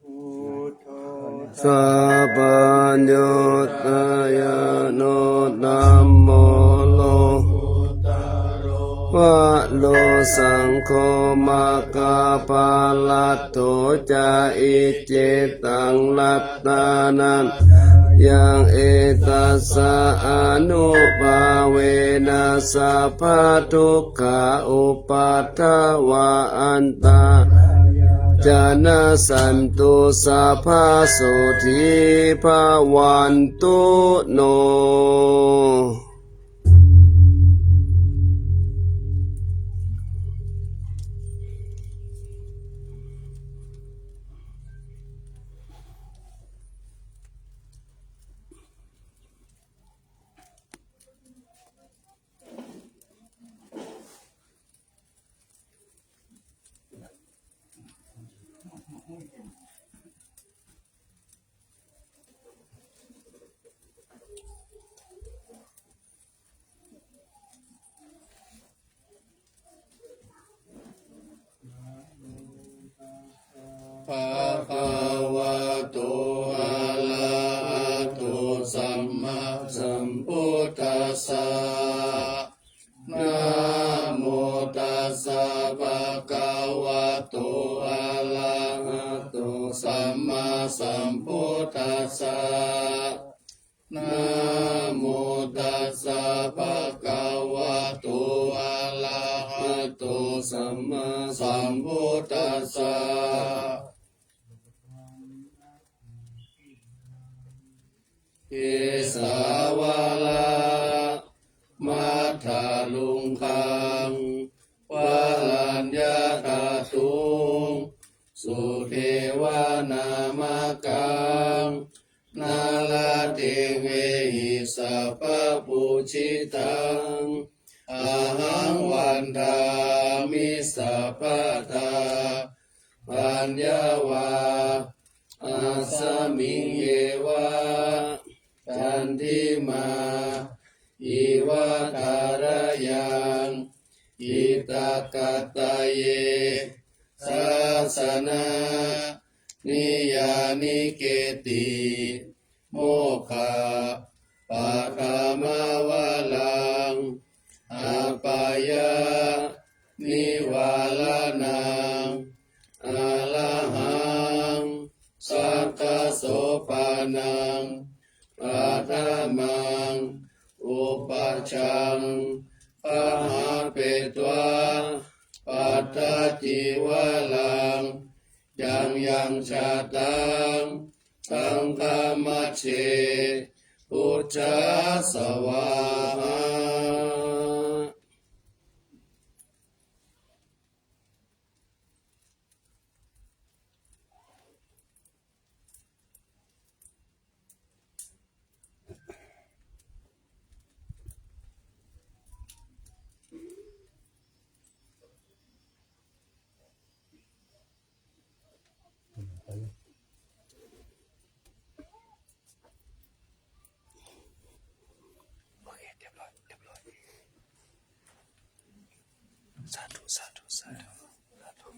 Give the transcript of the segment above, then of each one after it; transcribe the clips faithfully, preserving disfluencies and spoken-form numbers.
Buddho sabbaññutañāṇo dhammo lokuttaro varo saṅgho maggaphalaṭṭho ca icce taṃ ratanattayaṃ etassa ānubhāvena sabbadukkhā upaddavā antarāyā ca nassantu sabbasotthī bhavantu no. Bhagavato arahato sammāsambuddhassa. Namo tassa bhagavato arahato sammāsambuddhassa. Namo tassa bhagavato arahato sammāsambuddhassa. Kesāvaraṃmathāluṅkaṃ varaññatatuṃ sudevanāmakam nāḷāgiriṃ sabbaṃ pūjitaṃ ahaṃ vandāmi sabbadā. Paññāvā asmiṃ eva candimā iva tharayaṃ iddhakataye sāsana niyanike ti mokkhapaddamavaraṃ apāyanivāraṇaṃ arahaṃ sakkasopaṇaṃ paṭhamaṃ upajjhaṃ pahāpetvā pattacīvaraṃ yaṃ yaṃ jātaṃ saṅghamajjhe bhujja svāhā. Sādhu, sādhu, sādhu, sādhu.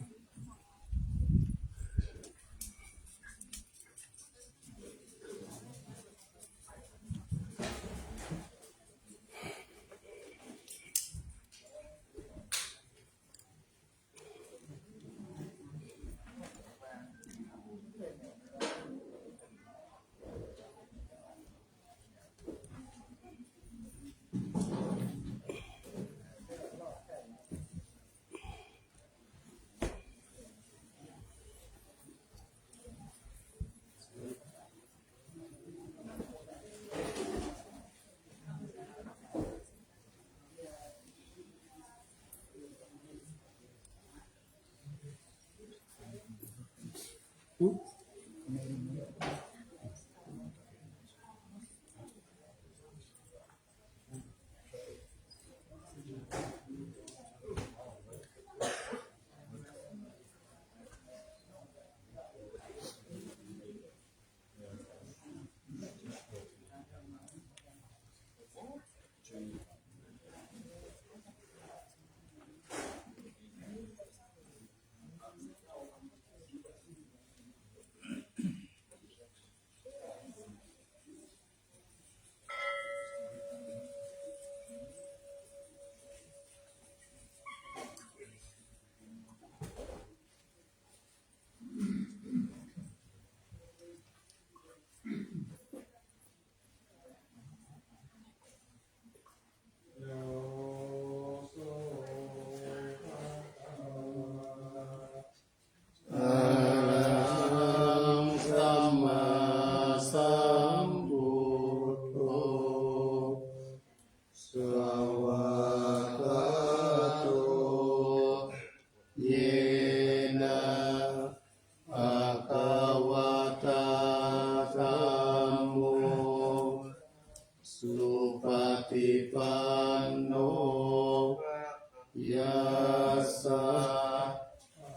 tassa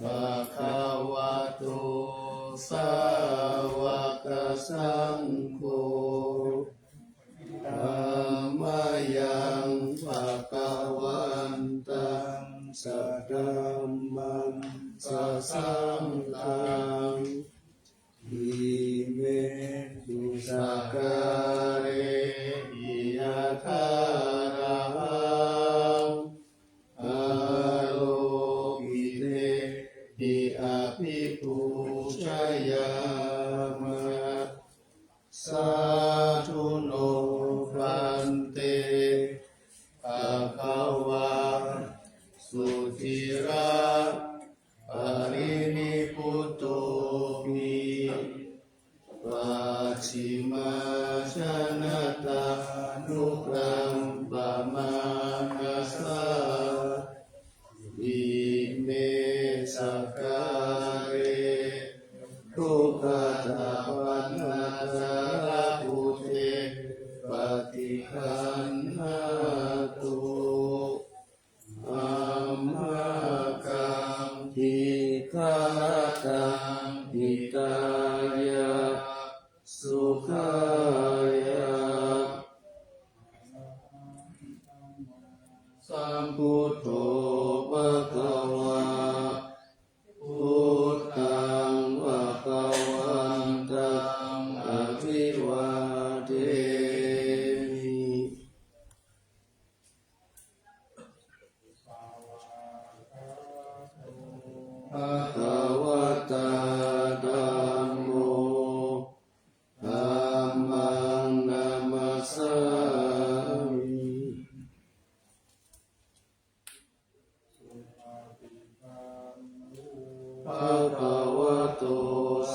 bhagavato sāvakasaṅgho. Dhammayaṃ bhagavantaṃ sadhammaṃ sasaṅghaṃ imehi sakkārehi yathārahaṃ āropitehi abhipūjayāma. Sādhu no bhante bhagavā sudhiraparinibbutopi pacchimājanatānukampamānasā ime sakkāre duggatapaṇṇācarabuddhe paṭiggaṇhātu amhākaṃ dīgharattaṃ hitāya sukhāya. Sambuddho bhagavā, buddhaṃ bhagavantaṃ abhivādemi. Bhagavatā dhammo, dhammaṃ namassāmi. Bhagavato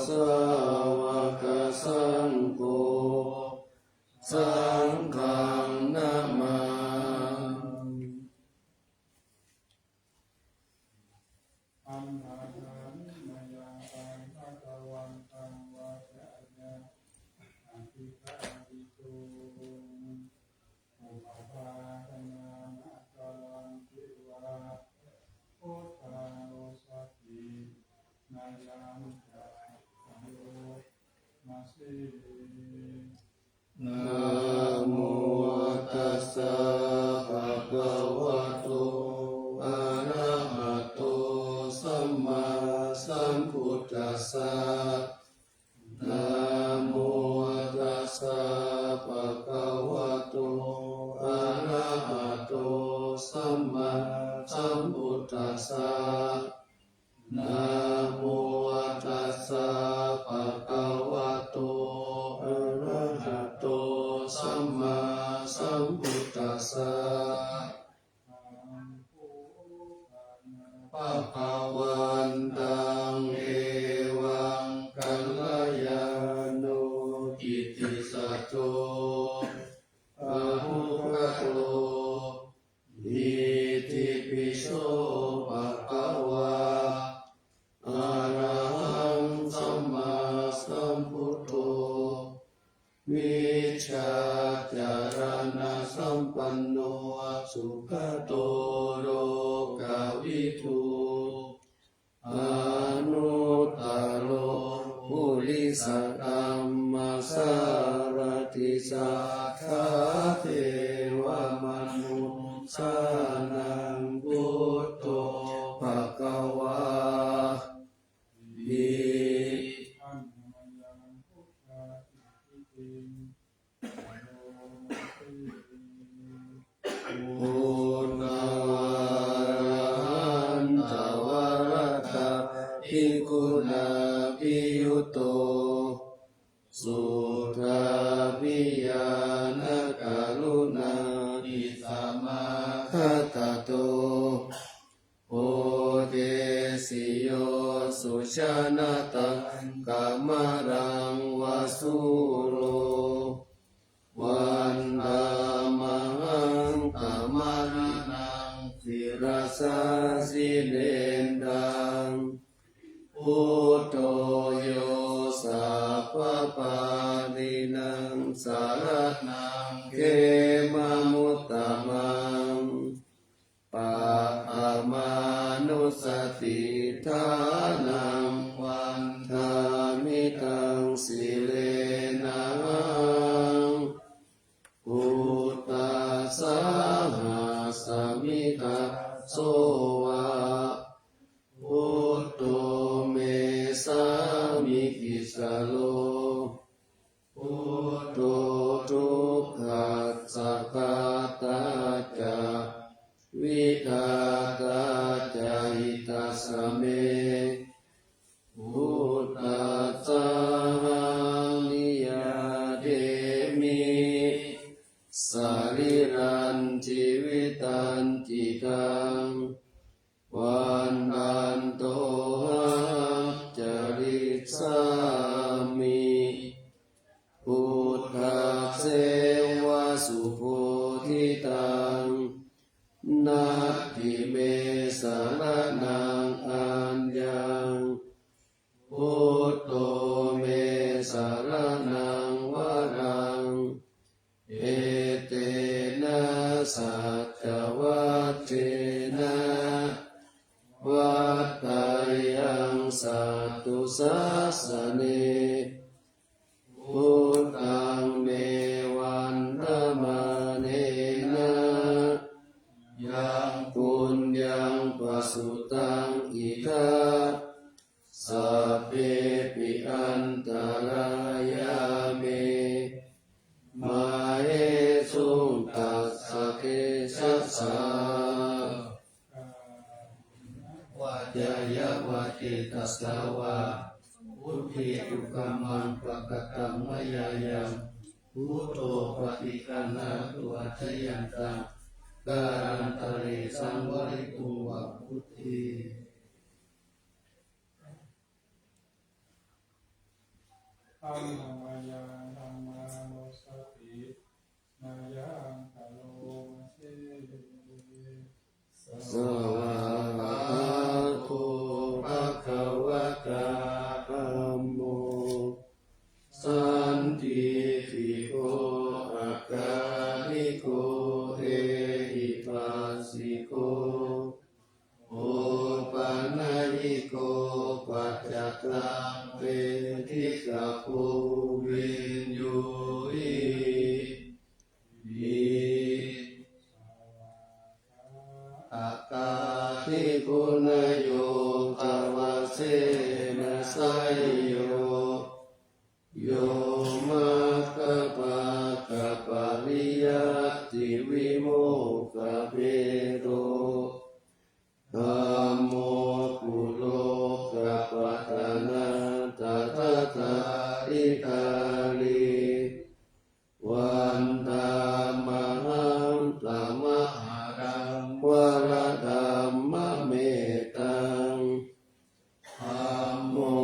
sāvakasaṅgho, saṅghaṃ namāmi. Amhākaṃ mayā taṃ bhagavantaṃ vācāya abhigāhituṃ. Upavhākanāma karaṃ divā buddharosati nayaṃ ca karomasi. Namo tassa bhagavato arahato sammāsambuddhassa. Namo tassa bhagavato arahato sammāsambuddhassa. Namo tassa bhagavato arahato sammāsambuddhassa. Bhagavantaṃ evaṃ kalyāṇo kittisaddo anuggāto, itipi so bhagavā arahaṃ sammāsambuddho, vijjācaraṇasampanno sugato lokavidū, anuttaro purisadammasārathi satthā devamanussānaṃ buddho bhagavāti. Pūrṇavarapūrṇarahantavarattacikūṇavīyuto, suddhābhiñāṇakaruṇāhi samāgatatto, bodhesi yo sujanataṃ kamalaṃva sūro, vandāmahaṃ tamaharaṃ sirasā jinendaṃ. Buddho yo sabbapāṇīnaṃ saraṇaṃ khemamuttamaṃ. Paṭhamā satthiṭṭhānaṃ vandāmi taṃ sirenahaṃ. Buddhassāhasmi dāso va, buddho me sāmikissaro. Buddho dukkhassa ghātā ca, vidhātā ca hitassa me. Buddhassāhaṃ niyyādemi, sarīrañjīvitañcidaṃ. Vandantohaṃcarissāmi, buddhasseva subodhitaṃ. Natthi me saraṇaṃ aññaṃ, buddho me saraṇaṃ varaṃ. Etena saccavajjena, vaḍḍheyyaṃ satthu sāsane. Buddhaṃ me vandamānena, yaṃ puññaṃ pasutaṃ idha, sabbepi antarāyā me, māhesuṃ tassa tejasā. Vācāya va cetasā va, buddhe kukammaṃ pakataṃ mayā yaṃ, buddho paṭiggaṇhatu accayantaṃ, kālantare saṃvarituṃ va buddhe. Dhammamayā dhammanussati, mayā karoma se. Svākkhāto bhagavatā dhammo, sandiṭṭhiko akāliko ehipassiko, opanayiko paccattaṃ veditabbo viññūhīti. Atthādi guṇayogavasena seyyo, yo maggapākapariyattivimokkhabhedo, dhammo kulokapatanā tathāṭikāri. Vandāmahaṃ tamaharaṃ varadhammamettaṃ. Dhammo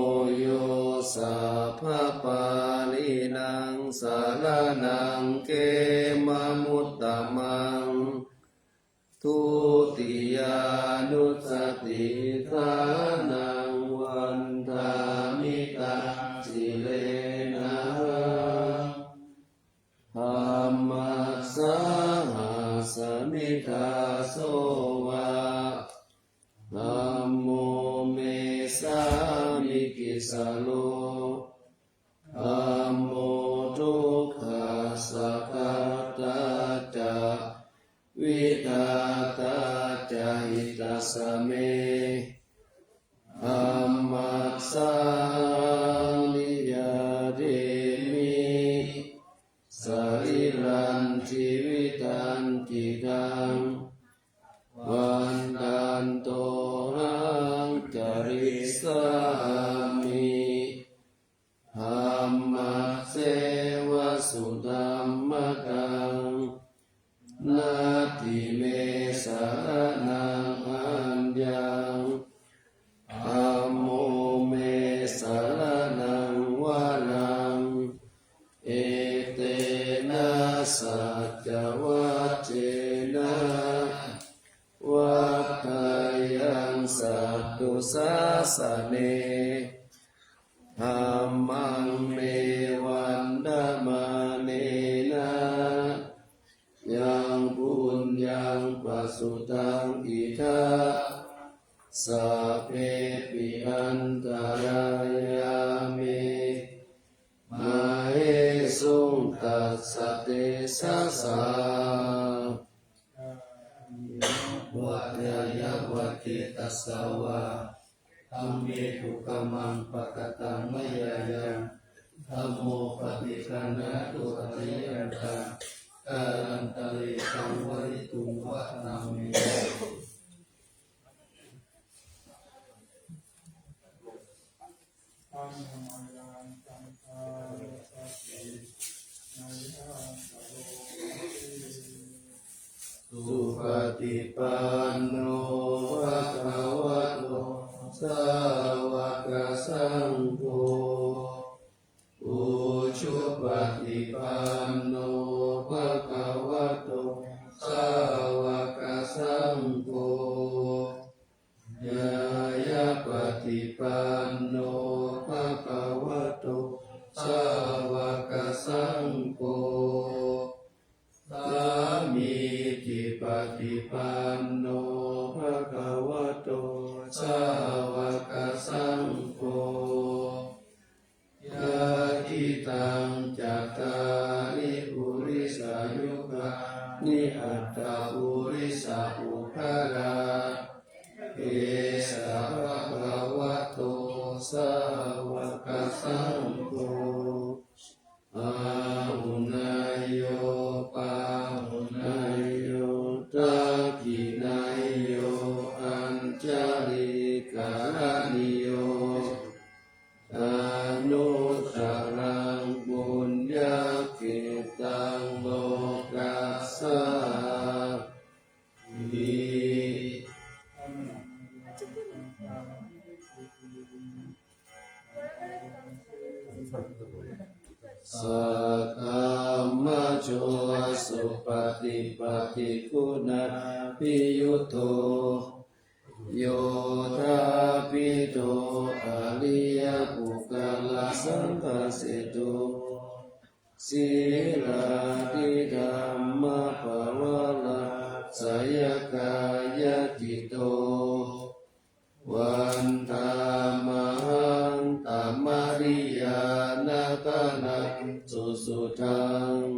yo sabbapāṇīnaṃ saraṇaṃ khemamuttamaṃ. Dutiyānussatiṭṭhānaṃ vandāmi taṃ sirenahaṃ. Dhammassāhasmi dāso va, dhammo me sāmikissaro. Dhammo dukkhassa ghātā ca, vidhātā ca hitassa me. Dhammassāhaṃ niyyādemi, sarīrañjīvitañcidaṃ. Vandantohaṃ carissāmi, dhammasseva sudhammataṃ. Natthi me saraṇaṃ aññaṃ, dhammo me saraṇaṃ varaṃ. Etena saccavajjena, vaḍḍheyyaṃ satthu sāsane. Dhammaṃ me vandamānena, yaṃ puññaṃ pasutaṃ idha, sabbepi antarāyā me māhesuṃ tassa tejasā. Yānīdha vā jaya vā cetasā vā, dhamme kukammaṃ pakataṃ mayā yaṃ, dhammo paṭiggaṇhatu accayantaṃ, kālantare saṃvarituṃ va dhamme. Supaṭipanno bhagavato sāvakasaṅgho, ujupaṭipanno bhagavato sāvakasaṅgho, ñāyapaṭipanno bhagavato sāvakasaṅgho, sāmīcipaṭipanno bhagavato sāvakasaṅgho, yadidaṃ cattāri purisayugāni aṭṭha purisapuggalā, esa bhagavato sāvakasaṅgho, āhuneyyo pāhuneyyo dakkhiṇeyyo añjalikaraṇīyo, anuttaraṃ puññakkhettaṃ lokassāti. Saddhammajo supaṭipattiguṇābhiyutto, yoṭṭhābbidho ariyapuggalasaṅghaseṭṭho, sīlādidhammapavarāsayakāyacitto, vandāmahaṃ tamariyāna gaṇaṃ susuddhaṃ.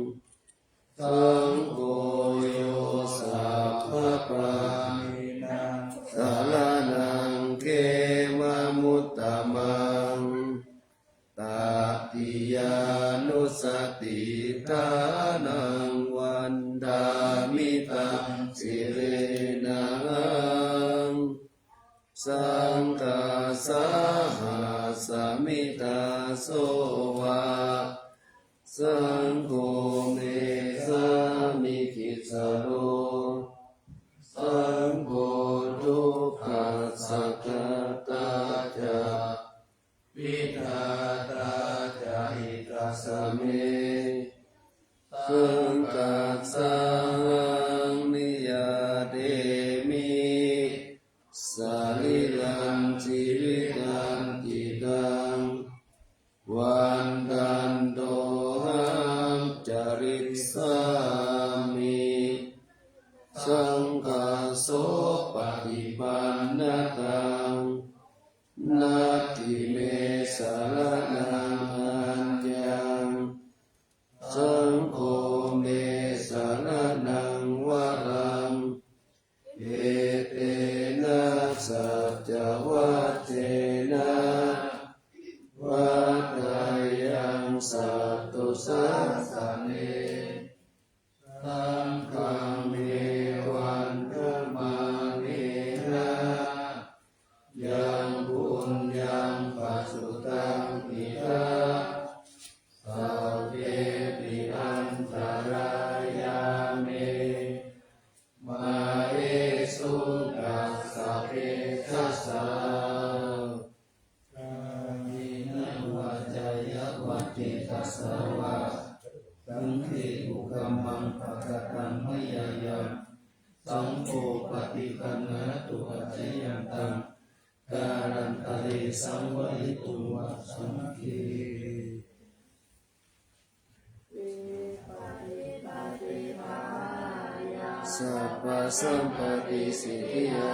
Saṅgho yo sabbapāṇīnaṃ saraṇaṃ khemamuttamaṃ, tatiyānussatiṭṭhānaṃ vandāmi taṃ sirenahaṃ. Saṅghassa hāsami dāso va, saṅgho me sāmikissaro, saṅgho dukkhassa ghātā ca, vidhātā ca hitassa me, saṅghassahaṃ niyyādemi, sarīrañjīvitañcidaṃ, vandantohaṃ carissāmi, saṅghassopaṭipannataṃ, natthi me saraṇaṃ aññaṃ, saṅgho me saraṇaṃ varaṃ, etena saccavajjena vaḍḍheyyaṃ satthu sāsane, saṅghaṃ me vandamānena yaṃ puññaṃ pasutaṃ idha, sabbepi antarāyā me māhesuṃ tassa tejasā. Kāyena vācāya va cetasā vā, saṅghe kukammaṃ pakataṃ mayā yaṃ, saṅgho paṭiggaṇhatu accayantaṃ, kālantare saṃvarituṃ va saṅghe. Sabbasampattisiddhiyā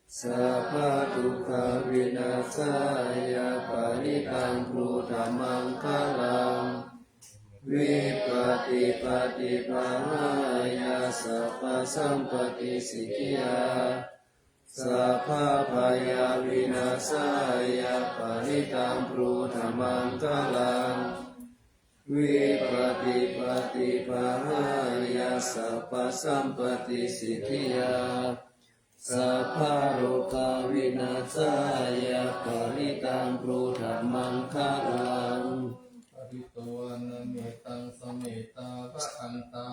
Sabbadukkhavināsāya parittaṃ brūtha maṅgalaṃ. Vipattipaṭibāhāya sabbasampattisiddhiyā, sabbabhayavināsāya parittaṃ brūtha maṅgalaṃ. Vipattipaṭibāhāya sabbasampattisiddhiyā, sabbarogavināsāya parittaṃ brūtha maṅgalaṃ. Pharitvāna mettaṃ sametā bhadantā,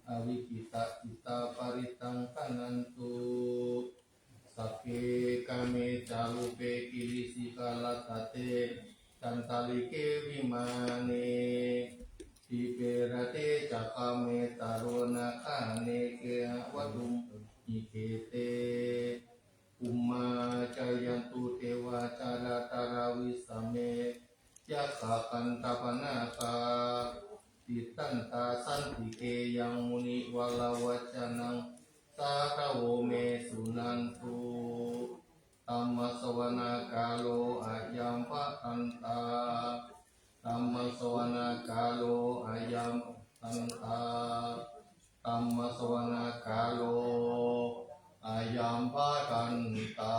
avikkhittacittā parittaṃ bhaṇantu. Sagge kāme ca rūpe girisikharataṭe cantalikkhe vimāne, dīpe raṭṭhe ca gāme taruvanagahane gehavatthumhi khette, bhummā cāyantu devā jalathalavisame yakkhagandhabbanāgā, tiṭṭhantā santike yaṃ munivaravacanaṃ sādhavo me suṇantu. Dhammassavanakālo ayam bhadantā. Dhammassavanakālo ayam bhadantā. Dhammassavanakālo ayam bhadantā.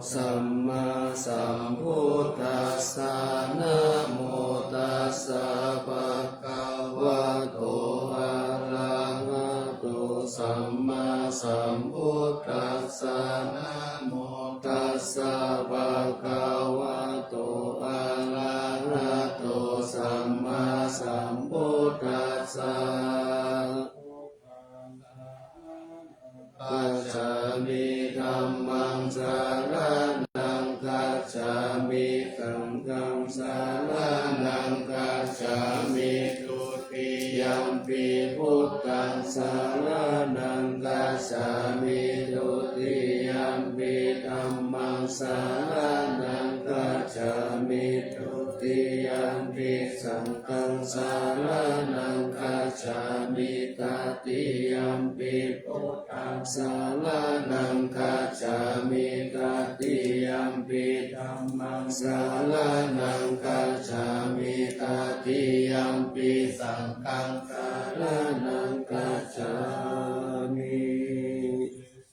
Sammāsambuddhassa. Namo tassa bhagavato arahato sammāsambuddhassa. Namo tassa bhagavato arahato sammāsambuddhassa. Gacchāmi. Dhammaṃ saraṇaṃ gacchāmi. Saṅghaṃ saraṇaṃ gacchāmi. Dutiyampi buddhaṃ saraṇaṃ gacchāmi. Dutiyampi dhammaṃ saraṇaṃ gacchāmi. Dutiyampi saṅghaṃ saraṇaṃ gacchāmi. Tatiyampi buddhaṃ saraṇaṃ gacchāmi. Tatiyampi dhammaṃ saraṇaṃ gacchāmi. Tatiyampi saṅghaṃ saraṇaṃ gacchāmi.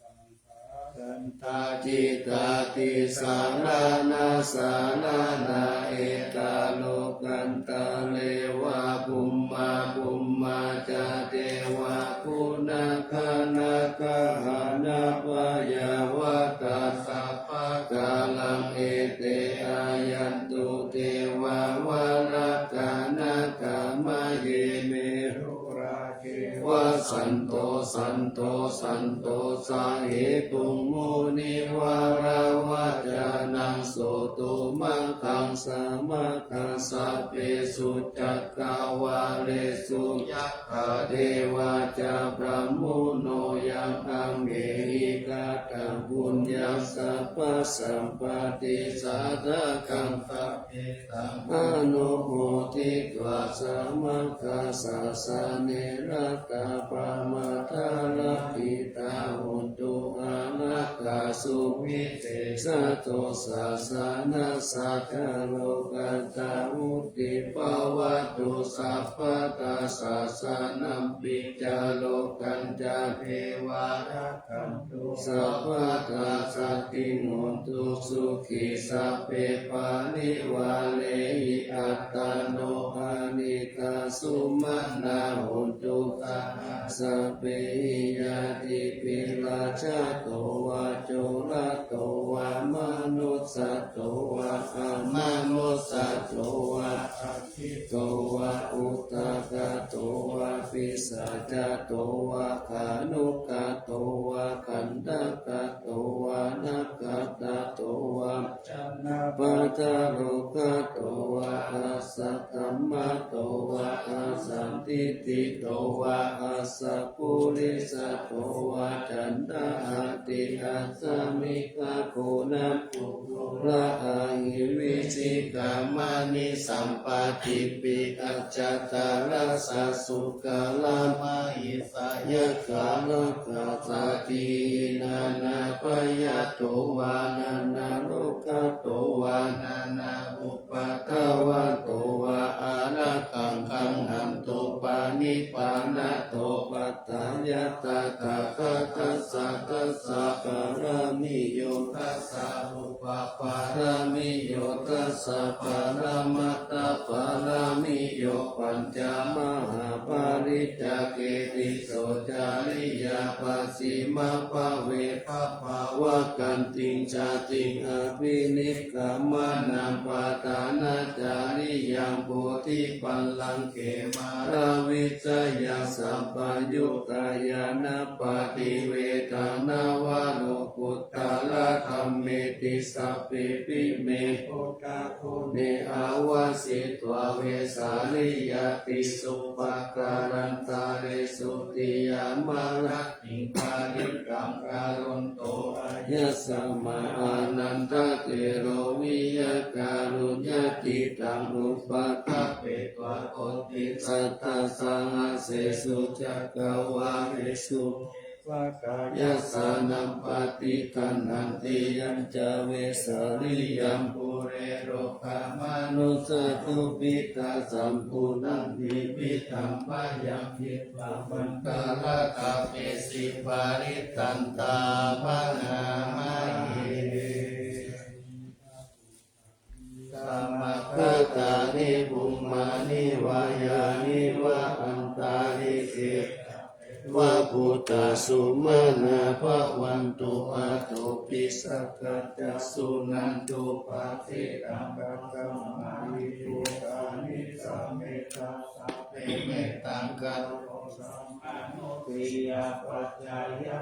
Saṅghassa. Satta cittā tisaraṇā saraṇā. Ettālokattare va bhummā bhummā ca devā guṇagaṇagahana byāvatā sabbakālaṃ ete āyantu devā varakkhaṇā gāmaye merurā ceva santo santo santosahetuṃ munivaravacanaṃ sotumaggaṃ samaggaṃ sabbesu cakkavāḷesu yakkhā devā ca brahmuno yaṃ amhehi kataṃ puññaṃ sabbasampattisādhakaṃ sabbe taṃ anumoditvā samaggāsāsane ratā pamādā labbhitā hontu ārakkhā suvisesato. Sāsanassa ca lokassā vuḍḍhī bhavatu sabbadā. Sāsanampi ca lokañca devā rakkhantu sabbadā. Saddhiṃ hontu sukhī sabbe parivārehi attano anekā sumaṇā hontu saha sabbehi ñātibhi. Rājato vā corato vā manussato vā amanussato vā aggito vā udakato vā pisācato vā khāṇukato vā kaṇṭakato vā nakkhattato vā janapadarogato vā asaddhammato vā asandiṭṭhito vā asappurisato vā caṇḍahatthi-assamigagoṇakukkura ahi vicchikamaṇi sampādīpi ajjhattaracchasūkaramahisayakkharakkhasādīhi nānābhayato vā nānārogato vā nānāupaddavato vā ārakkhaṃ gaṇhantu. Paṇidhānato paṭṭhāya tathāgatassa dasapāramiyo dasa upapāramiyo dasa paramatthapāramiyo pañca mahāpariccāge tisso cariyā pacchimabbhave bhavāvakantiṃ jātiṃ abhinikkhamanaṃ padhānacariyaṃ bodhipallaṅke māravijayaṃ sabbaññutañāṇappaṭivedhaṃ navalokuttaradhammeti sabbepime buddhaguṇe āvajjitvā vesāliyā tīsu pākārantaresu tiyāmarattiṃ pharittaṃ karonto āyasmā ānandatthero viya kāruññacittaṃ upaṭṭhapetvā koṭisatasahassesu cakkavāḷesu devakāyasānaṃ paṭiggaṇhanti yañca vesāliyaṃ pure rogāmanussadubbhikkhasambhūtanibhidhambayaṃ khippamāntaradhāpesi parittaṃ taṃ bhaṇāma he. Samāgatāni bhummāni vā yāni va antalikkhe va bhūtā sumanā bhavantu athopi sakkacca suṇantu bhāsitaṃ. Tasmā hi bhūtā nisāmetha sabbe mettaṃ karotha mānusiyā pajāya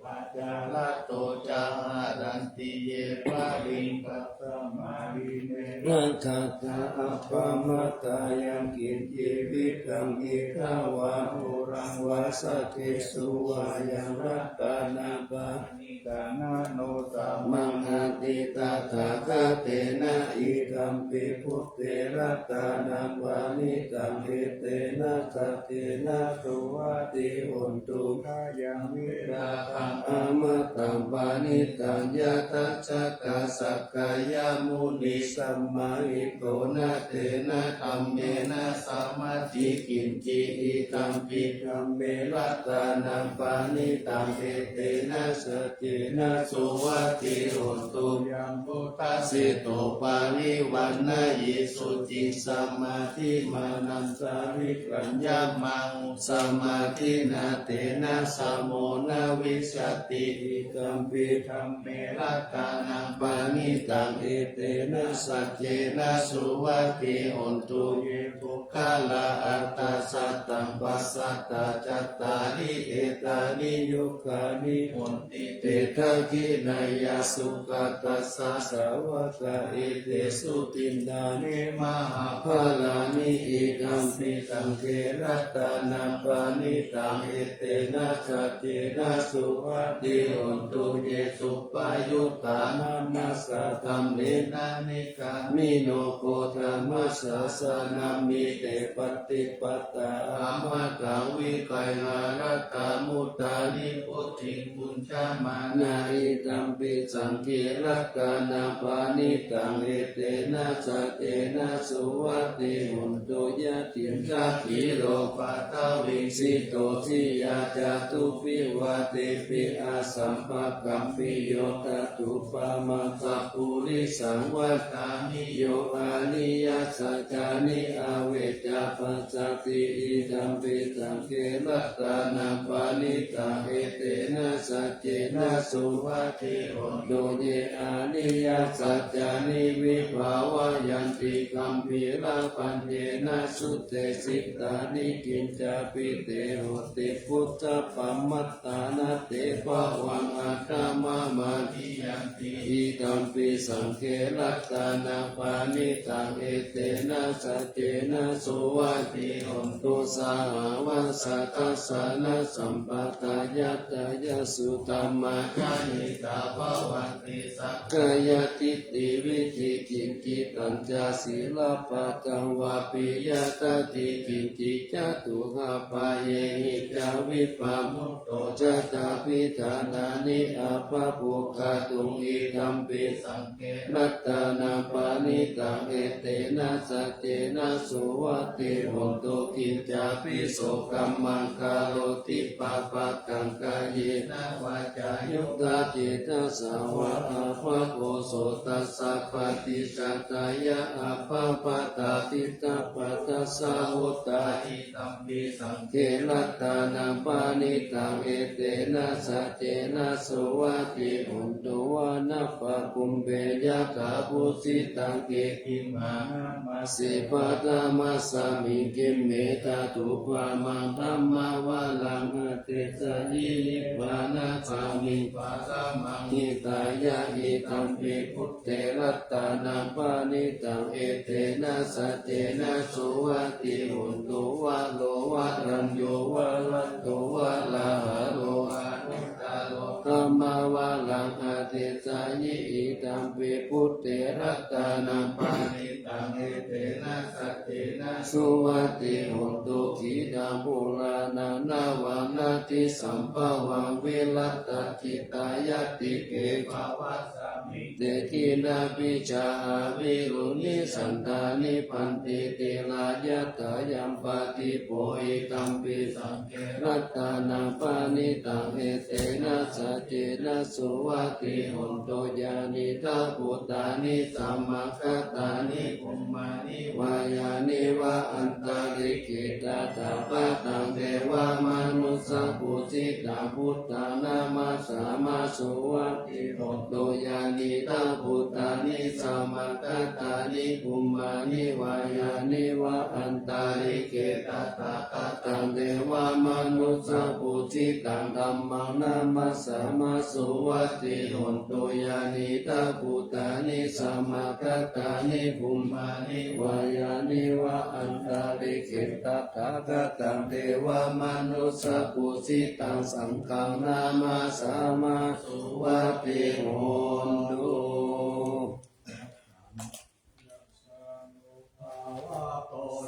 pajārato ca haranti ye baliṃ. Tasmā hi ne rakkhatha appamattā yaṃ kiñci vittaṃ idha vā huraṃ vā saggesu vā yaṃ ratanapaṇi taṃ na no samaṃ atthi tathāgatena idampi buddhe ratanapaṇītaṃ etena saccena suvatthi hotu. Khayaṃ virāgaṃ amataṃ paṇītaṃ yadajjhagā sakyamunī samāhito na tena dhammena samatthi kiñci idampi dhamme ratanapaṇītaṃ etena saccena suvatthi hotu. Yaṃ buddhaseṭṭho parivaṇṇayī suciṃ samādhimānantarikaññamāhu samādhinā tena samo na vijjati idampi dhamme ratanapaṇītaṃ etena saccena suvatthi hotu. Ye puggalā aṭṭha sataṃ pasatthā cattāri etāni yugāni honti te dakkhiṇeyyā sugatassa sāvakā etesu dinnāni mahapphalāni idampi saṅghe ratanapaṇītaṃ etena saccena suvatthi hotu. Ye suppayuttā manasā daḷhena nikkāmino gotamasāsanamhi te pattipattā amataṃ vigayha laddhā mudhā nibbutiṃ bhuñjamānā idampi saṅghe ratanapaṇītaṃ etena saccena suvatthi hotu. Yathindakhīlo paṭhaviṃ sito siyā catubbhi vātebhi asampakampiyo tathūpamaṃ sappurisaṃ vadāmi yo ariyasaccāni avecca passati idampi saṅghe ratanapaṇītaṃ etena saccena suvatthi hontu. Ye ariyasaccāni vibhāvayanti gambhīrapaññena suddhasiddhāni, kiñcāpi te honti bhusappamattā, na te bhavaṃ aṭṭhamamādiyanti. Idampi saṅghe ratanaṃ paṇītaṃ, etena saccena suvatthi hontu. Sahāvassa dassanasampadāya, tayassu dhammā jahitā bhavanti, sakkāyadiṭṭhi vicikicchitañca, sīlabbataṃ vāpi yadatthi kiñci, catūhapāyehi ca vippamutto, cattāpi dānāni abhabbugghatum. Idampi saṅghe ratanaṃ paṇītaṃ, etena saccena suvatthi hontu. Kiñcāpi so kammaṃ karoti pāpakaṃ, kāyena vācāyuda cetasā vā, abhabbo so tassa paṭicchadāya, abhabbatā diṭṭhapadassa hotha. Idampi saṅghe ratanaṃ paṇītaṃ, etena saccena suvatthi hontu. Vanappagumbe yathā phussitaṃ, khippamānamāse paṭhamasmiṃ khette, tathūpamaṃ dhammavaraṃ adesayi, nibbānagāmiṃ paramaṃ hitāya. Idampi buddhe ratanaṃ paṇītaṃ, etena saccena suvatthi hontu. Varo varaññū varado varāharo, anuttaro dhammavaraṃ adesayi, idampi buddhe ratanaṃ paṇītaṃ, etena saccena suvatthi hontu. Khiḍḍaṃ purāṇaṃ navaṃ natthi sambhavaṃ, virattacittāyatike bhavasmiṃ, te khīṇabījā avirūḷhichandā, nibbanti dhīrā yathāyampadīpo. Idampi saṅghe ratanaṃ paṇītaṃ, etena saccena suvatthi hontu. Yānīdha bhūtāni samāgatāni, bhummāni vā yāni va antalikkhe, tathāgataṃ devamanussapūjitaṃ, buddhaṃ namassāma suvatthi hontu. Yānīdha bhūtāni samāgatāni, bhummāni vā yāni va antalikkhe, tathāgataṃ devamanussapūjitaṃ, dhammaṃ namassāma suvatthi hontu. Yānīdha bhūtāni samāgatāni, bhummāni vā yāni va antalikkhe, tathāgataṃ devamanussapūjitaṃ, saṅghaṃ namassāma suvatthi hontu.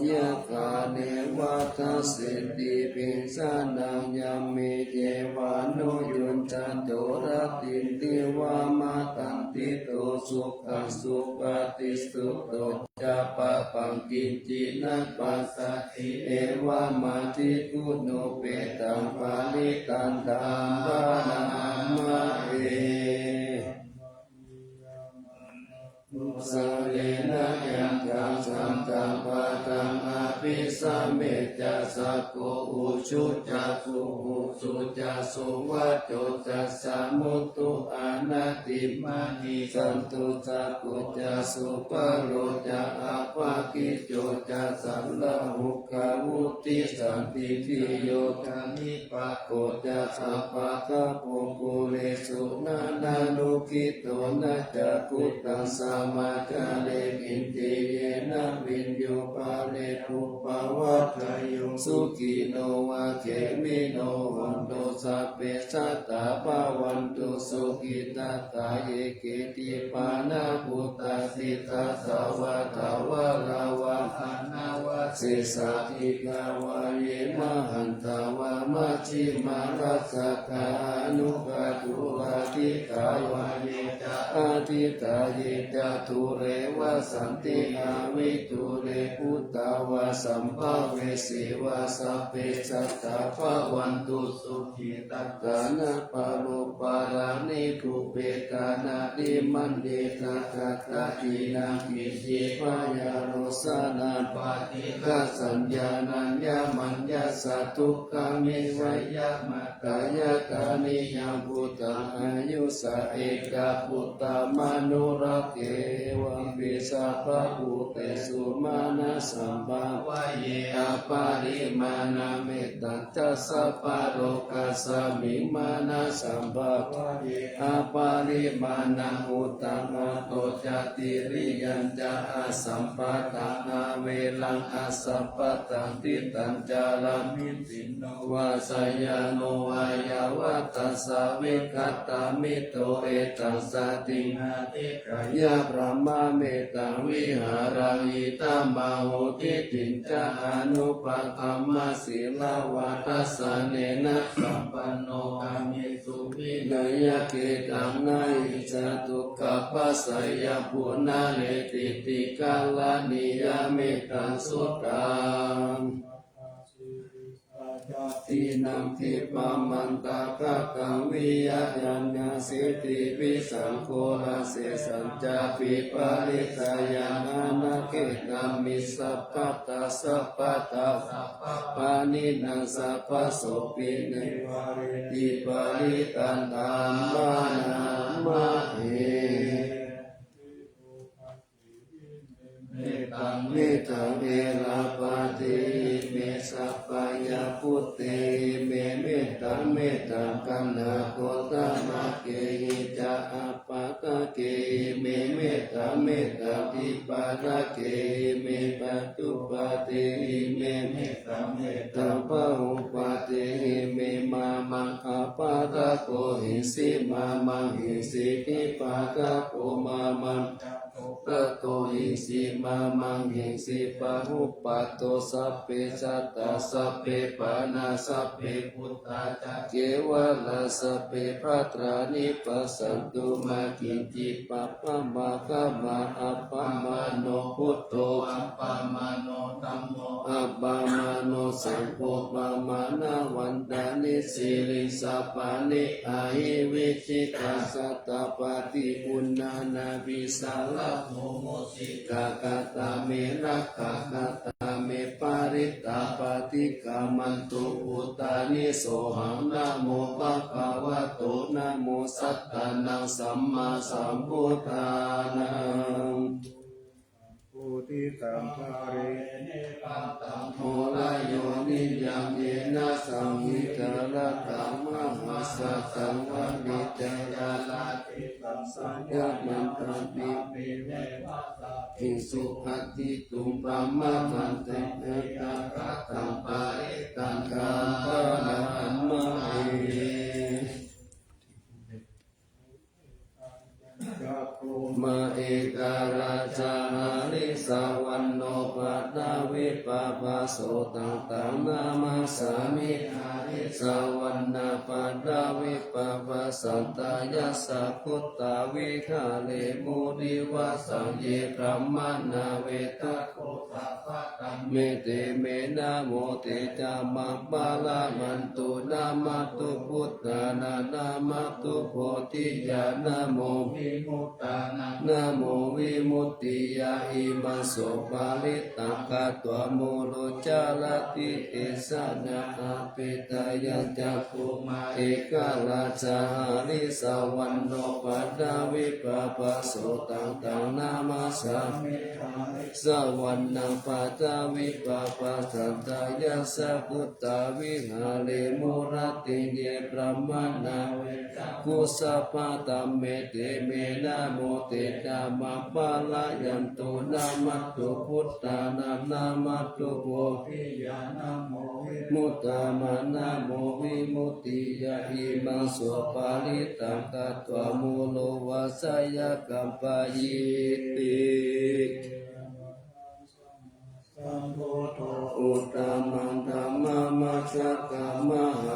Yathā neva dassenti piṃsanaṃ, yamhi devānuyyujjhantu, rattinti va madanti, to sukhaṃ supatiṭṭhito ca, pāpaṃ kiñci na passati, evamādiguṇūpetaṃ parittaṃ dhammamāraye. Nussarena yaṃ kaṃsaṃ, taṃ pādaṃ abhisamecca, sakko ujū ca suhujū ca, suvaco cassa mudu anatimānī. Santussako ca subharo ca, appakicco ca sallahukavutti, santindriyo ca nipako ca, appagabbho kulesu ananugiddho. Na ca khuddaṃ samācare kiñci, yena viññū pare upavadeyyuṃ. Sukhino vā khemino hontu, sabbe sattā bhavantu sukhitattā. Ye keci pāṇabhūtatthi, tasā vā thāvarā vā anavasesā, dīghā vā ye mahantā vā, majjhimā rassakā aṇukathūlā. Diṭṭhā vā ye ca adiṭṭhā, ye ca dūre vasanti avidūre, bhūtā vā sambhavesī vā, sabbe sattā bhavantu sukhitattā. Na paro paraṃ nikubbetha, nātimaññetha katthaci naṃ kiñci, byārosanti Sanaṃ paṭighasaññāṇaññamaññassa dukkhamiccheyya. Matā yathā niyaṃ bhūtaṃ āyusā ekaputtamanurakkhe, evampi sabbabhūtesu mānasambhāvaye aparimāṇaṃ. Mettañca sabbalokasmiṃ mānasambhāvaye aparimāṇaṃ, uddhaṃ adho ca tiriyañca asambādhaṃ averaṃ asapattaṃ. Tiṭṭhaṃ caraṃ nisinno vā sayāno vā yāvatassa vigatamiddho, etaṃ satiṃ adhiṭṭheyya brahmametaṃ vihāraṃ idhamāhu. Diṭṭhiñca anupagamma sīlavā dassanena sampanno, kāmesu vineyya gedhaṃ, na hi jātu gabbhaseyyaṃ punaretīti. Karaṇīyamettaṃ suttaṃ. Dīnaṃ dibbamantaṃ kataṃ vīyaññāṇasiddhi bhisaṅkho, asesañcāpi parittayaṃ anaggindāmi sabbattha sabbadā. Sabbapāṇinaṃ sabbasopi neva reti parittaṃ, taṃ namahe. Mettaṃ mettaṃ erāpathehi me, sabbāya bhūtehi me mettaṃ mettaṃ, kaṇhagottamakehi ca appagatehi me mettaṃ mettaṃ, dīpadakehi me paccupadehi me mettaṃ mettaṃ, bahuppadehi me. Mā maṃ appagato hīsi, mā maṃ hīsi dīpadako, mā maṃ gato hīsi, mā maṃ hīsi bahuppato. Sabbe sattā sabbe pāṇā sabbe bhūtā ca kevalā, sabbe bhadrani passantu, mā kiñci pāpam āgamā. Appamāṇo buddho, appamāṇo dhammo, appamāṇo saṅgho, pamāṇavantāni sirīsapāni ahi vicchikā. Satapadī uṇṇānābhī sarabū mūsikā, katā me rakkhā katā me parittā, paṭikkamantu bhūtāni sohaṃ. Namo bhagavato, namo sattannaṃ sammāsambuddhānaṃ. Uditaṃ bale netaṃ thaddho rayo niyyānena, saṅghiñca rattaṃ mahāsataṃ, vanecca rāje taṃ samayaṃ, taṃ pabbene vācāhi subhāsituṃ brāhmaṇaṃ, tena yathākathaṃ parittaṃ karamāhi. Cakkhumā ekā rājā harissavaṇṇo paṭhavippabhāso, taṃ taṃ namassāmi harissavaṇṇaṃ paṭhavippabhāsaṃ, tayajja guttā viharemu nivāsaṃ. Ye brāhmaṇā vedagu sabbadhamme, te me namo te ca maṃ paṇeyantu. Namatthu buddhānaṃ namatthu bodhiyā, namo vimuttānaṃ namo vimuttiyā. Imaṃ so parittaṃ katvā moro carati esanā, apetayañca bhummā ekā rājā harissavaṇṇo paṭhavippabhāso, taṃ taṃ namassāmi harissavaṇṇaṃ paṭhavippabhāsaṃ, tayajja guttā viharemu rattiṃ. Ye brāhmaṇā vedagu sabbadhamme, te me namo te ca maṃ paṇeyantu. Namatthu buddhānaṃ namatthu bodhiyā, namo vimuttānaṃ namo vimuttiyā. Imaṃ so parittaṃ katvā moro vāsayaṃ kappayīti. Sambuddho uttamaṃ dhammamajjhakamā,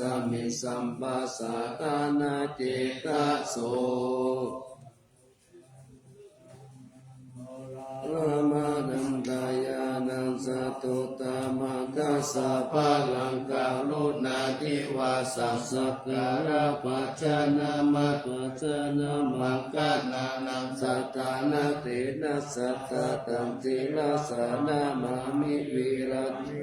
tasmiṃ sampajātā na cetasū Pamāṇañca ñāṇañca uttamaṃ dasabalaṃ karuṇāti vāsasakkāra pajānāma pajānāmaṃ kaṇhānaṃ saddhāna tena saddhattaṃ sirasā namāmi virajaṃ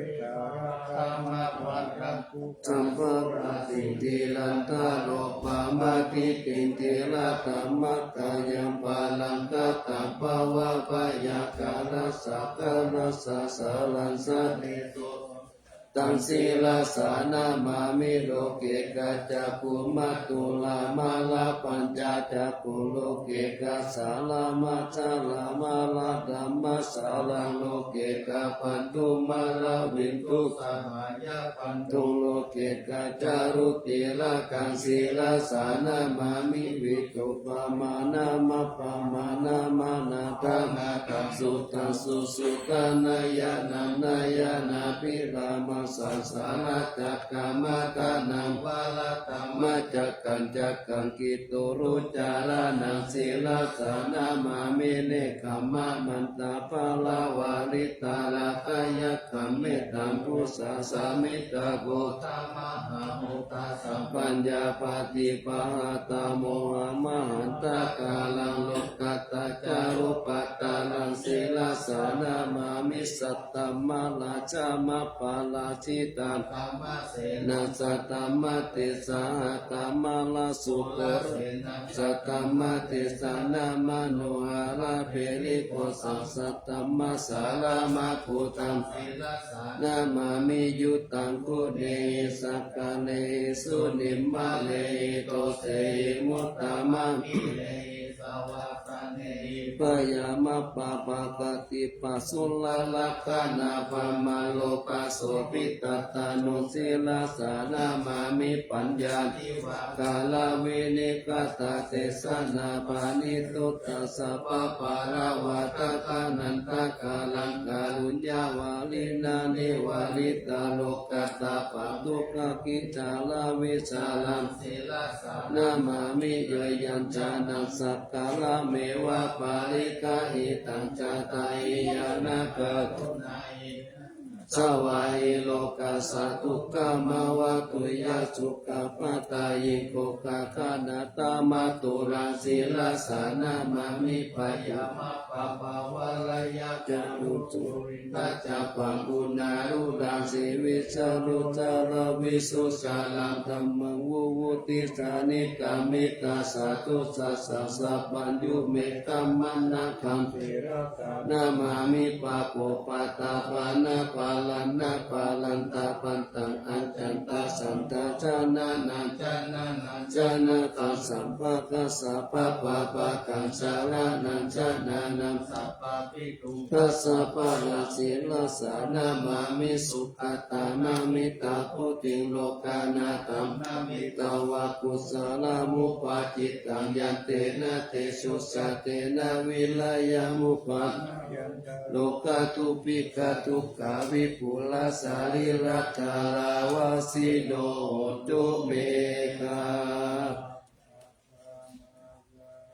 sampapattiṃ tirantaro pamādiṭṭhiṃ tirattamakayaṃ palaṅkattabhāvaṃ byākārasakkārasasalaṃ sadeso taṃ sirasā namāmi loke kacakkhumā tulā mārā pañca cakkhuṃ loke kassālā mācalā mārā dhammasāraṃ loke kabbandhuṃ mārā viṭū sabhayā bandhuṃ loke kaccarutilakaṃ sirasā namāmi viṭūpamāṇaṃ appamāṇaṃ anatthaṃ attaṃ suttaṃ susuddhaṃ ñāṇaṃ ñāṇābhidhānaṃ sāsanaṃ cakkhamatanaṃ varadhammacakkaṃ cakkaṃ kitturucaraṇaṃ sirasā namāmi nekkhammamantaparivāritaradhayakkhaṃ mettambusasamittaghoraṃ mahābhūtasamphaññāpadīpahatthaṃ mohamahantakāraṃ lokuttacārubhaddaraṃ sirasā namāmi saddhammarājamaparājitaṃ dhammasenā saddhammatthisaha dhammarājasūkurasenā saddhammatthisaha manoharaṃ girigajaṃ saddhammasāraṃ mahābhūtaṃ sirasā namāmi uttamaguṇehi sakkārehi sunimmalehi dosehi muttamanīyalehi sav bhayamupapaṭikabbhijabhāsurakkhaṇā brahmalokasomāpatti tanuṃ sirasā namāmi paññāpadīpakāraṃ vinayatedasanapaṇidhū dasapāpaggaṇathaddhakāraṃ kāruññavāriṇaṃ nivāritālokattapadukkhakhiccharaṃ vijjāraṃ sirasā namāmi yayañjanaṃ sakkārameva paṭiggaṇhitaṃ ca tahiyañca karuṇāhi Sāvāhī lokassa dukkhamā vā tuyā sukhā padayiṃ, kho gaganatha māturaṃ sirasā namāmi. Byāma pāpā vaṇṇayā ca rū sū ṇā ca pā guṇā rū rā sī vī sā rū sā rā vī sū sā rā dhammaṃ vu vu ti sā ni dha mi dha sā du sā sā sā pa ññu me dha ma na dha mpi ra sā namāmi. Pā po pa ta pa na pa ra na pa ran ta pan taṃ a chan ta san ta ca na na ca na na ca na taṃ sa mpa ga sa pha pa pa gaṃ sa ra naṃ ca na naṃ sa pa pi tu ṃ ga sa pha ra sirasā namāmi. Su ga tā na mi tā pu tiṃ lo ga na taṃ na mi tā va ku sa ra mu pa ji taṃ yan te na te su sa te na vi ra ya mu pa na yan ta ro ga du bhi ga du ga vi pu ra sā ri ra dhā rā va si no ho ntu me gha.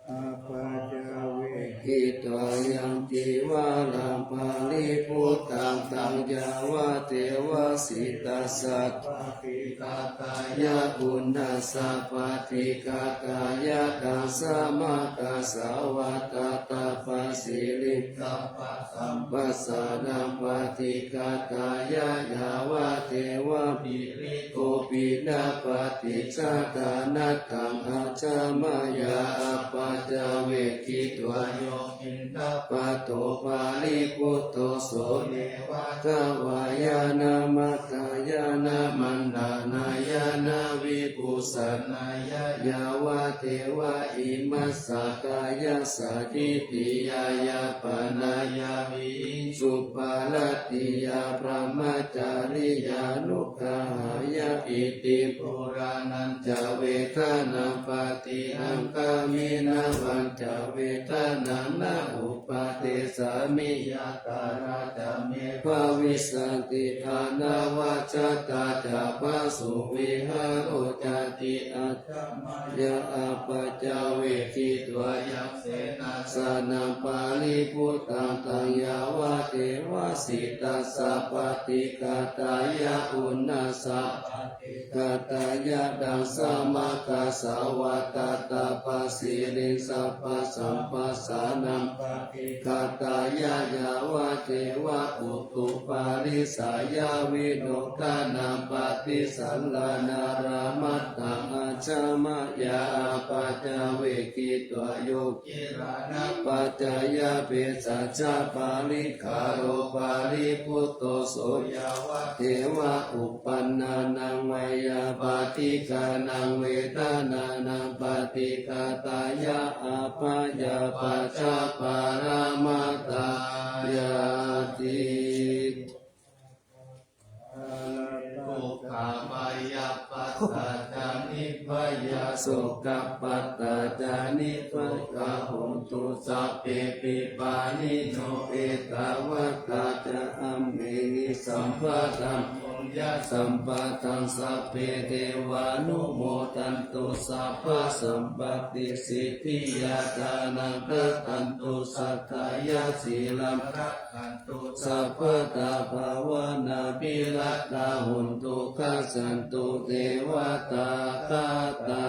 Apaccavekkhitvā yaṃ cīvaraṃ paribhuttaṃ, taṃ yāvadeva sītassa paṭighātāya uṇhassa paṭighātāya, ḍaṃsamakassa vā tattha pasiriṃ sappasam passānaṃ paṭighātāya, yāvadeva pīrito piṇḍapāti ca ṭhānatthaṃ ajja mayā apaccavekkhitvā yo piṇḍapāto paribhutto, so neva davāya na madāya na maṇḍanāya na vibhūsanāya, yāvadeva imassa kāyassa ṭhitiyā yāpanāya vihiṃsuparatiyā brahmacariyānuggahāya. Iti purāṇañca vedanaṃ paṭihaṅkhāmi navañca vedanaṃ na uppādessāmi, yātrā ca me bhavissati anavajjatā ca phāsuvihāro cāti. Ajja mayā apaccavekkhitvā yaṃ senāsanaṃ paribhuttaṃ, taṃ yāvadeva sītassa paṭighātāya uṇhassa paṭighātāya, ḍaṃsamakassa vā tattha pasiriṃ sappasamphassānaṃ paṭighātāya, yāvadeva utuparissayavinodanaṃ paṭisallānārāmatthaṃ, ajja mayā apaccavekkhitvā yo gilānapaccayabhesajjaparikkhāro paribhutto, so yāvadeva uppannānaṃ veyyābādhikānaṃ vedanānaṃ paṭighātāya, abyāpajjhaparamatāyāti. Dukkhā bhayappattā ca nibbhayā, sokappattā ca nibbhayā, hontu sabbepi pāṇino. Ettāvatā ca amhehi sambhataṃ puññasampadaṃ, sabbe devānumodantu sabbasampattisiddhiyā. Dānaṃ dadantu saddhāya, sīlaṃ rakkhantu sabbadā, bhāvanābhiratā hontu, gacchantu devatāgatā.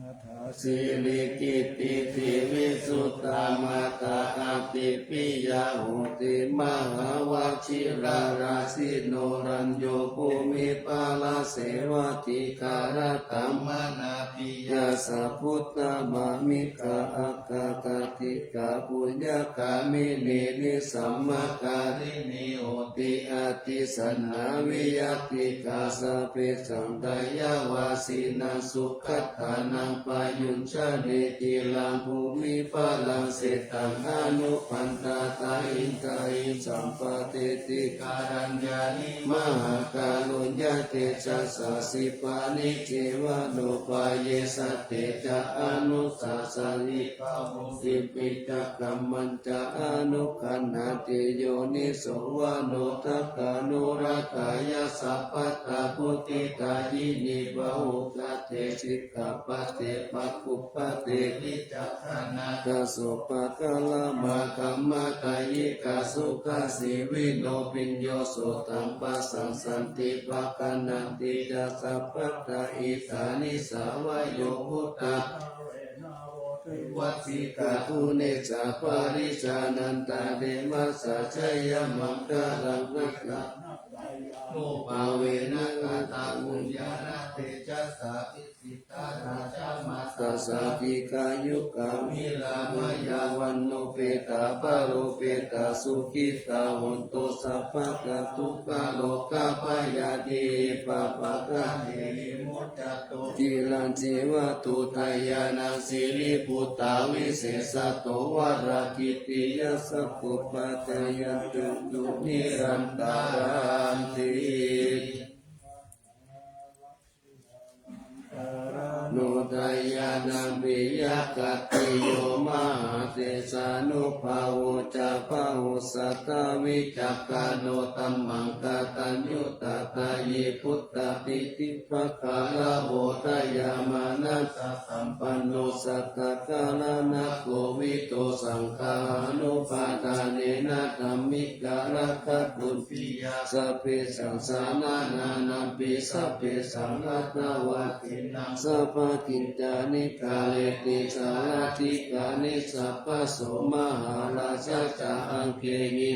Atha sīlī kitti sīlī suttā, mātā āti piyā hoti, mahāvajirā rājino, rañño bhūmiphala sevāti, khalattamanāpiyā sabbuttama mittā, aggākātika puññagāminī, nisammakāminī hoti, atītassa naviratikā. Sabbesaṃ dayāvāsinaṃ sugatānaṃ, payuñjanī ciraṃ bhūmiphalaṃ, seṭṭhaṃ anupandātā iddhāhi sampādetti, kāraññāni mahākāruññatejasā. Khippāni khippanupāyesate, ca anussasati pahūti, picchakammañca anuggahāti, yoniso manossakānurakkhaṃ, sabbattha vuṭṭhittāyini, pahūta te sikkhāpade pakkupade vicakkhaṇa ka supakara ma kamma kayika sukha sīvino piñño sutaṃ pasassanti pagaṇhanti ca sabbadā. Idāni sāvayo buddhā vassika guṇeca parijānantarevassa jayamaṅgalaṃ. Nubhāvena katapuññāna tejasā visitā rājamātā sādhikā yukā virāmā yāva nupetā parupetā sukhitā hontu sabbadā. Dukkharogabhayā pāpaggahehi muccantu ciraṃ jīvatu dayānaṃ siribhuttā visesato varakītiyā sakkupāda yantu nirantaraṃ ti. Nodayānaṃ piyakattiyo mahātejānubhāvo ca bahusatā vicakkhaṇo dhammaṃ kataññutā dāyī buddhādhipaggaṇo dayāmanasa sampanno sattā karaṇakovido saṅghānupādānena dhammikā rakkhatun piyā sabbesaṃ samaṇānampi sabbesaṃ hitvāna sabbakiccāni kareti sārādi kani sabbaso mahārājā ca aṅgehi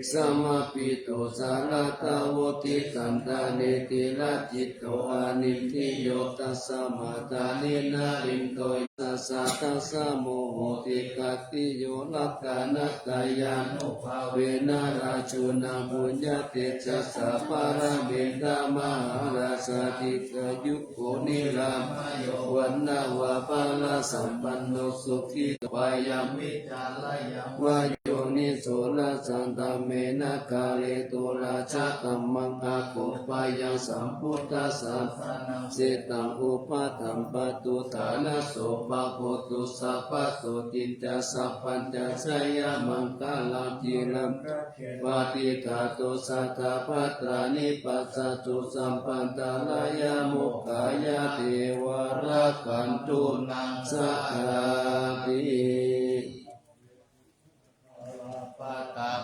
samāhito saratā vuṭṭhī santā netirājito anindriyo tasmā dāni narindo yasasā dasa muhuti khattiyo rakkhaṇatthayānubhāvena rājuna puññatejasā paramita mahārājā dīghāyuko nirāmayo vaṇṇavaṇṇasampanno sukhito vāyaṃ vicarāyaṃ vā yoniso na saṅdhammena kāretu rājadhammaṃ akoppayaṃ sambuddhasāsanaṃ sitaṃ upaṭṭhampatu ṭhānaso pabhūtu sabbasotthiñca sabbañca jayamaṅgalaṃ ciraṃ rakkhe patiṭṭhātu satthā bhaddāni passatu sabbantarāyamokkhāya devā rakkhantu naṃ sadāti.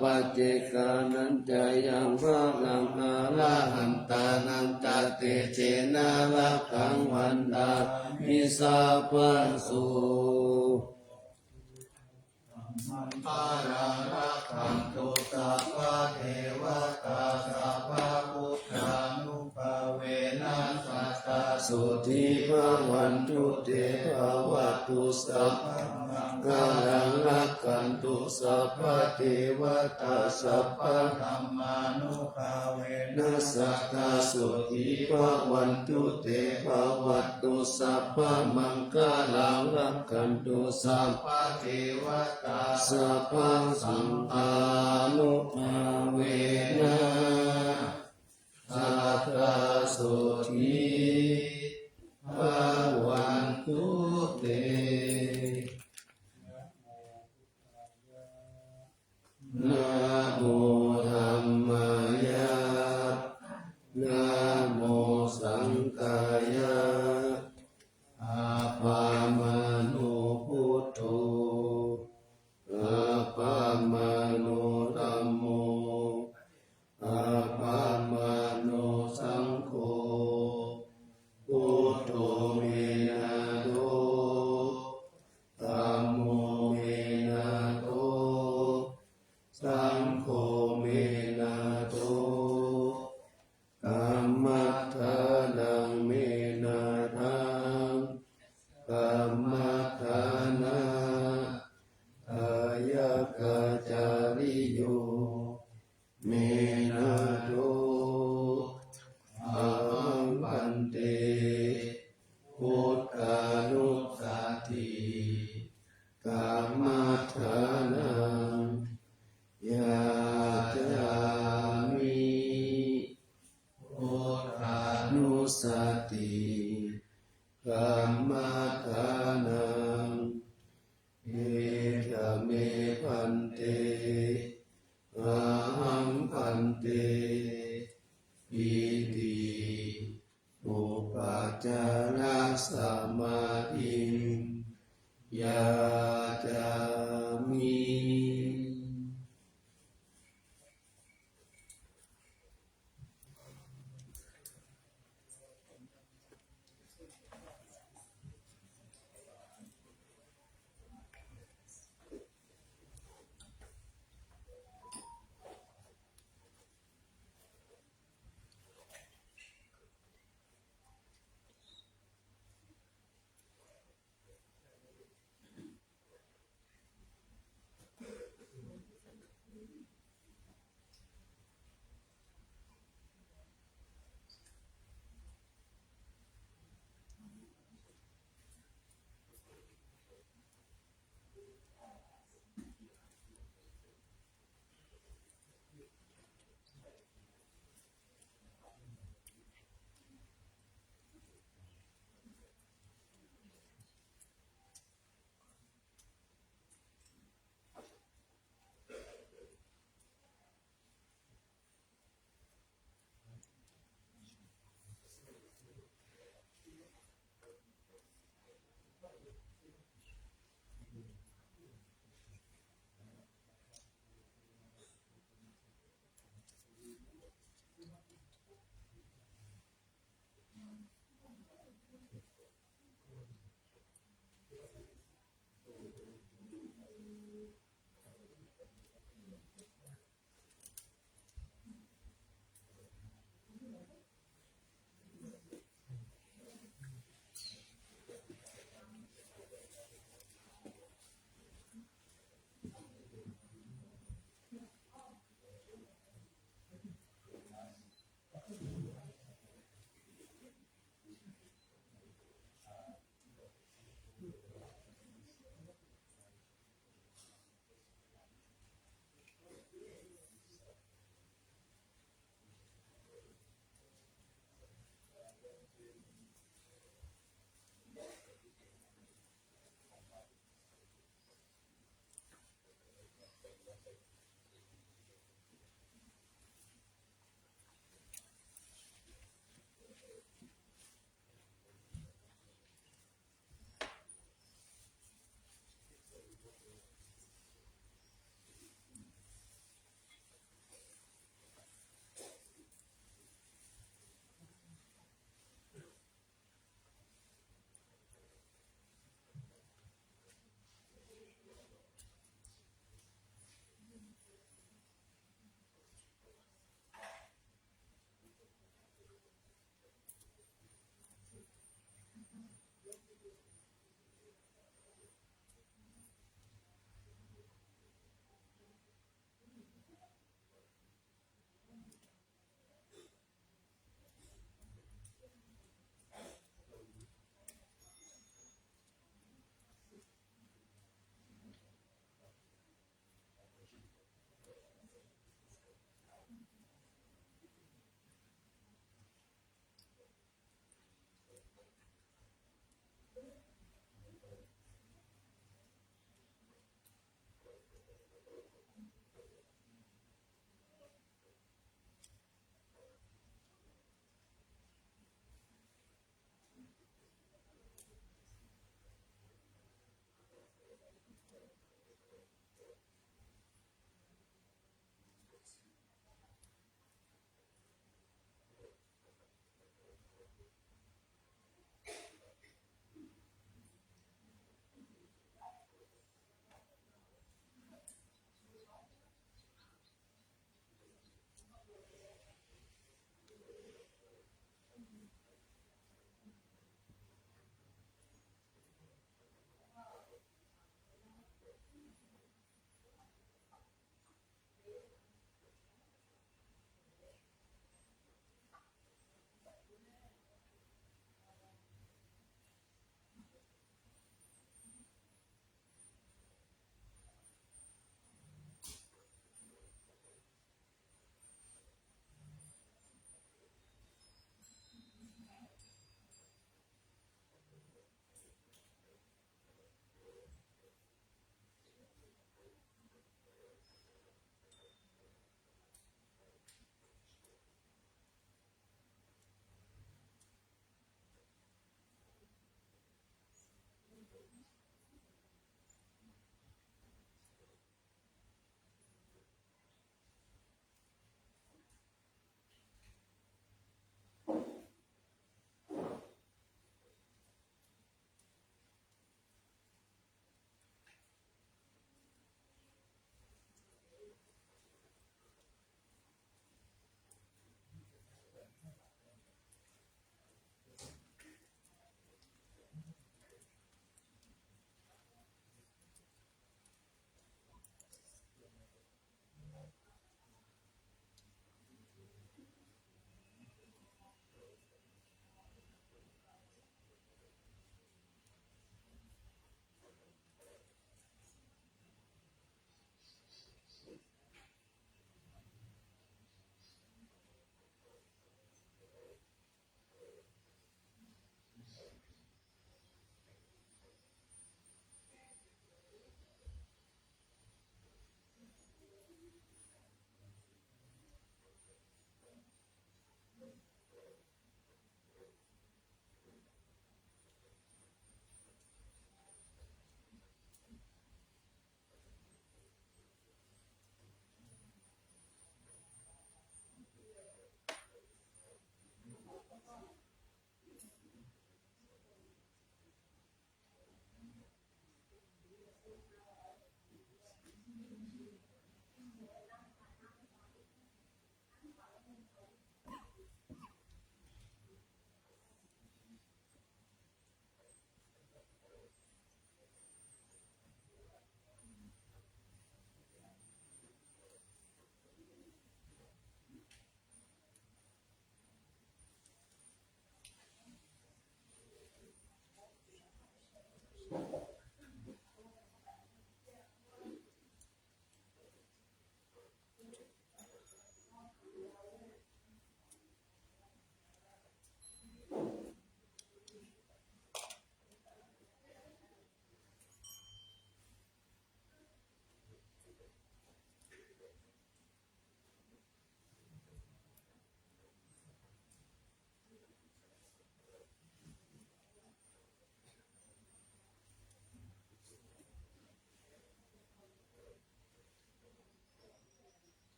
Paccekānañca yaṃ balaṃ arahantānañca tejena rakkhaṃ bandhāmi sabbaso. Balaṃ rakkhantu sabbadevatā sabbabuddhānubhāvena sadā sotthī bhavantu te. Bhavatu sabbamaṅgalaṃ rakkhantu sabbadevatā sabbadhammānubhāvena sadā sotthī bhavantu te. Bhavatu sabbamaṅgalaṃ rakkhantu sabbadevatā sabbasaṅghānubhāvena sadā sotthī bhavantu te. Namo dhammāya, namo saṅghāya. Appamāṇo buddho, appamāṇo dhammo, appamāṇo saṅgho. Buddho me nātho, dhammo me nātho, saṅgho me nātho. Kammaṭṭhānaṃ me nāthaṃ, kammaṭṭhānā dāyakācariyo me nātho. Ahaṃ bhante buddhānussati kammaṭṭhānaṃ yācāmi. Buddhānussati kammaṭṭhānaṃ edha me bhante. Ahaṃ bhante iti upācāra yācāmi.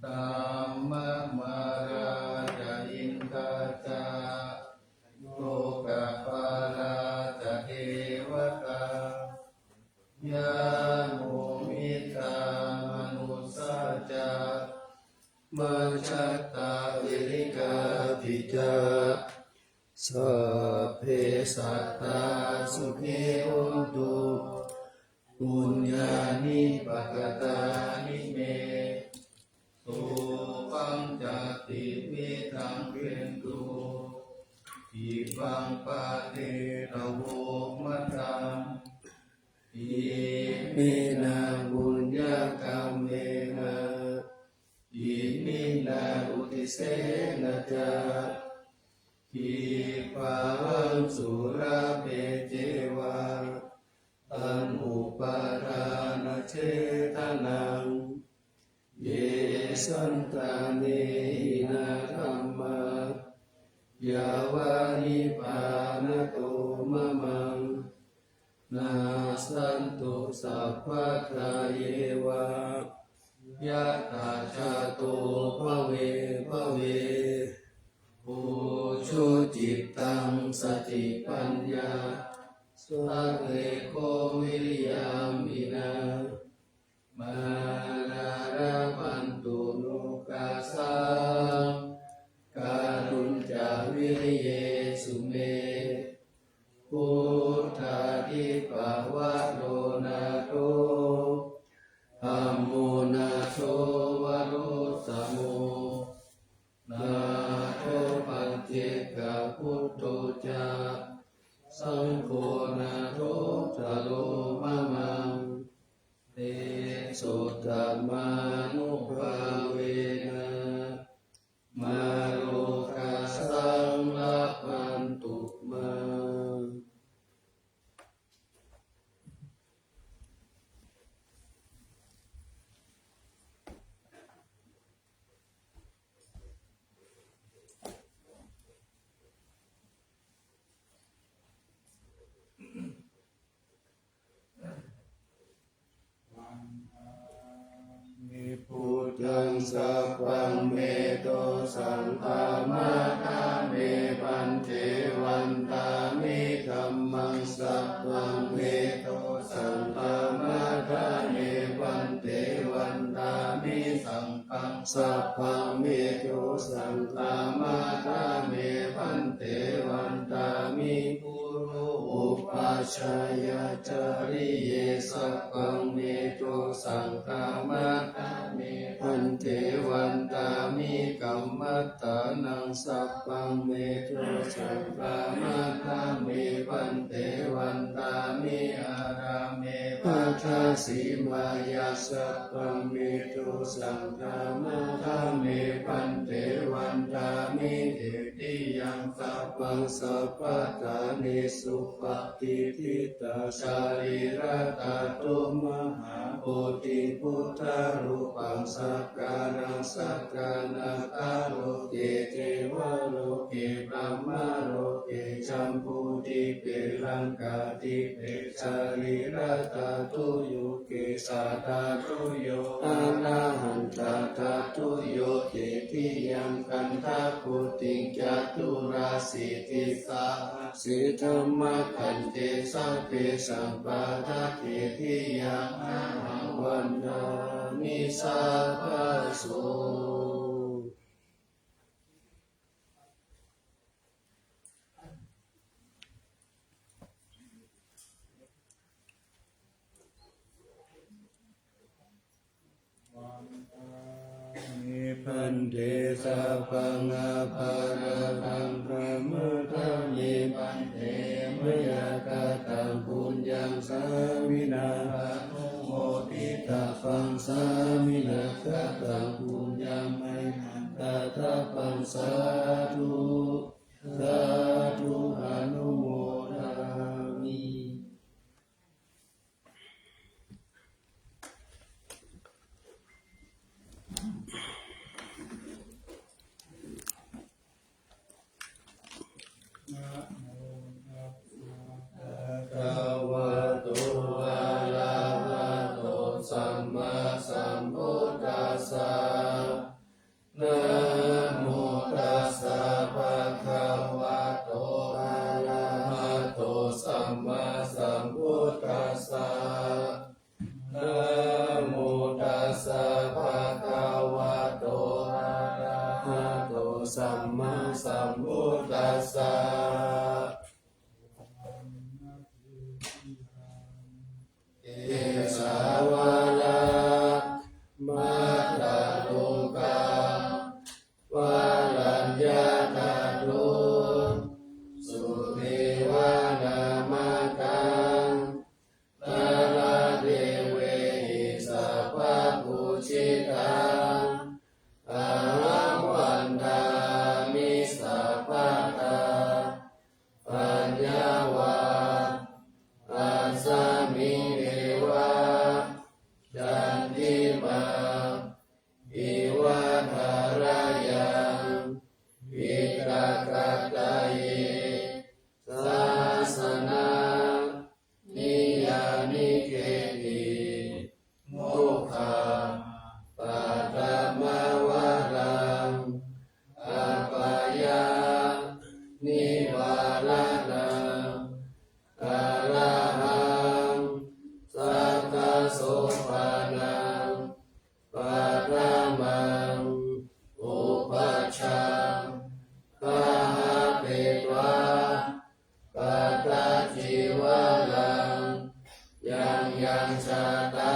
Brahmamārā ca indā ca lokapālā ca devatā, yamo mittā manussā ca majjhattā verikāpi ca, sabbe sattā sukhī hontu, puññāni pakatāni me. Sotthiṃ ca tividhaṃ dentu, khippaṃ paṇītaṃ umataṃ. Iminā puññakammena, iminā uddisena ca, khippāhaṃ sulabhe ceva, taṇhupādānachedanaṃ. Ye santāne hīnā dhammā, yāva nibbānato mamaṃ, nassantu sabbadā yeva, yattha jāto bhave bhave. Ujucittaṃ satipaññā, sallekho viriyamhinā, mārā labhantu nokāsaṃ, kātuñca viriyesu me. Buddhādhipavaro nātho, dhammo nātho varuttamo, nātho paccekabuddho ca, saṅgho nāthottaro mamaṃ. Tesottamānubhāvena, mārokāsaṃ labhantu mā. Buddhaṃ sabbaṃ me dosaṃ khamatha me bhante. Vandāmi dhammaṃ sabbaṃ me dosaṃ khamatha me bhante. Vandāmi saṅghaṃ sabbaṃ me dosaṃ khamatha me bhante. Vandāmi guru upajjhāyācariye sabbaṃ me dosaṃ khamatha me bhante. Vandāmi kammaṭṭhānaṃ sabbaṃ me dosaṃ khamatha me bhante. Vandāmi ārāme baddhasīmāya sabbaṃ me dosaṃ khamatha me bhante. Vandāmi cetiyaṃ sabbaṃ sabbaṭṭhānesu patiṭṭhitā sārīradhātu mahābodhibuddharūpaṃ sakkāraṃ sakārattā loke devaloke brahmaloke jambudīpe laṅkādīpe sārīradhātuyo kesādhātuyo arahantāthātuyo tetiyaṃ gandhakuṭiṃ caturāsītisahassidhammakkhandhe sabbesaṃ padakkhiṇeyyāhaṃ vandāmi sabbaso. Vandāmi bhante sabbaṃ aparādhaṃ khamatha me bhante. Mayā kataṃ puññaṃ sāminā anumoditabbaṃ, sāminā kataṃ puññaṃ mayhaṃ dātabbaṃ. Sādhu, sādhu, anumodāmi. Namo tassa bhagavato arahato sammāsambuddhassa. sammāsambuddhassa. Kesā vācā maddakkhuṇā varaneyyathātuṃ, suddhivāṇamakkanḍharadevehi sabbapūjitaṃ, ahaṃ vandāmi sabbadā. Paññā vā asmiṃ devā candimā iva tharayaṃ, piṭakattayī sāsana niyyānikehi, mokkhaparamā varaṃ apāyanivāraṇaṃ, arahaṃ sakkasopanāṃ paṭhamaṃ upajjhāpahāpetvā, pattacīvaraṃ yaṃ yaṃ jātā